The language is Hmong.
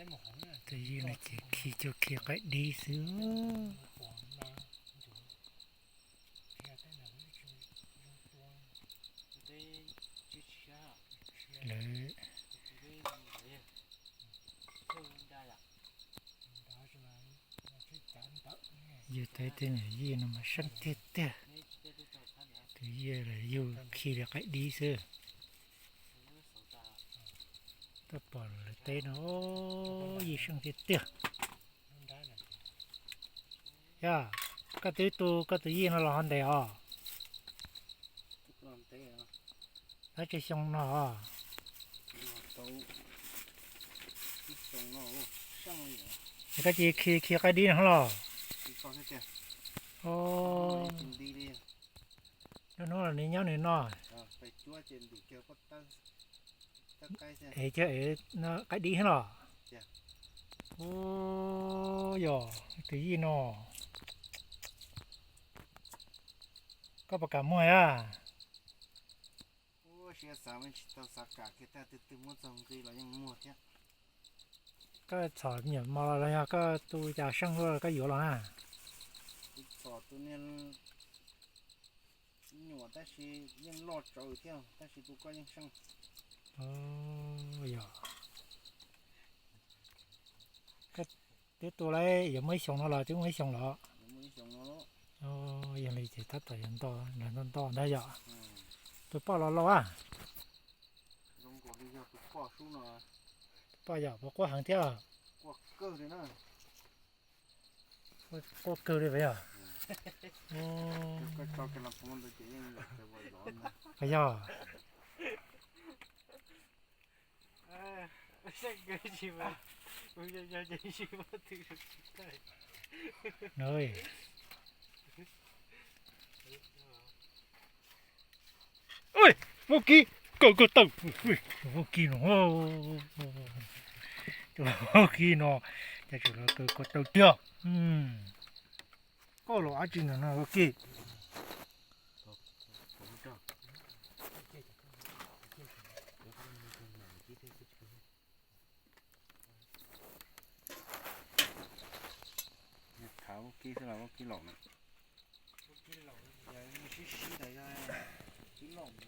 Tus yij no ces khi cuag khi qaib dib xwb. Lawv yug tau tej niam yij no mas seej tiag tiag. Tus yij los yug khi li qaib dib xwb. Tuaj pom lawv teb no, yij seej tiag tiag. Yog, koj twb tu koj tus yij no los ho ntev os? Tab tsis xyoo no os. Es koj cia khi khi qaib dib no los? Lub hnub los nws nyob nws no. Es cia qaib dib thiab los? Yog tus yij no, koj puas kam muag a? Siab xav tsis tau xav kam kiag, twb twb muab txog nqi los yeej muag thiab. Koj txhom nyuam mos los yog koj tu cas seej luaj koj yuav los na? Kuv txhom tus niag nyuam tab sis yeej loj tsawv thiab tab sis tus koj yeej seej. Yog, koj twb tu lawm yuav muaj ib xyoos no los twb muaj ib xyoos los? Yog li ces tab tom yuav nto, nto nto ntag yom. Tus poj los laus a? Tus poj yog puas quaj heev thiab? Quaj kawg li puas yog? Puas yog? Vaub kib, kaw ko taw. Vaub kib no, vaub kib no, cas tseem los kaw ko taw tiag. Koj los dab tsi ntawm no vaub kib? Khav vaub kib xwb los vaub kib laus na. Sib sib ntawd yog kib laus na.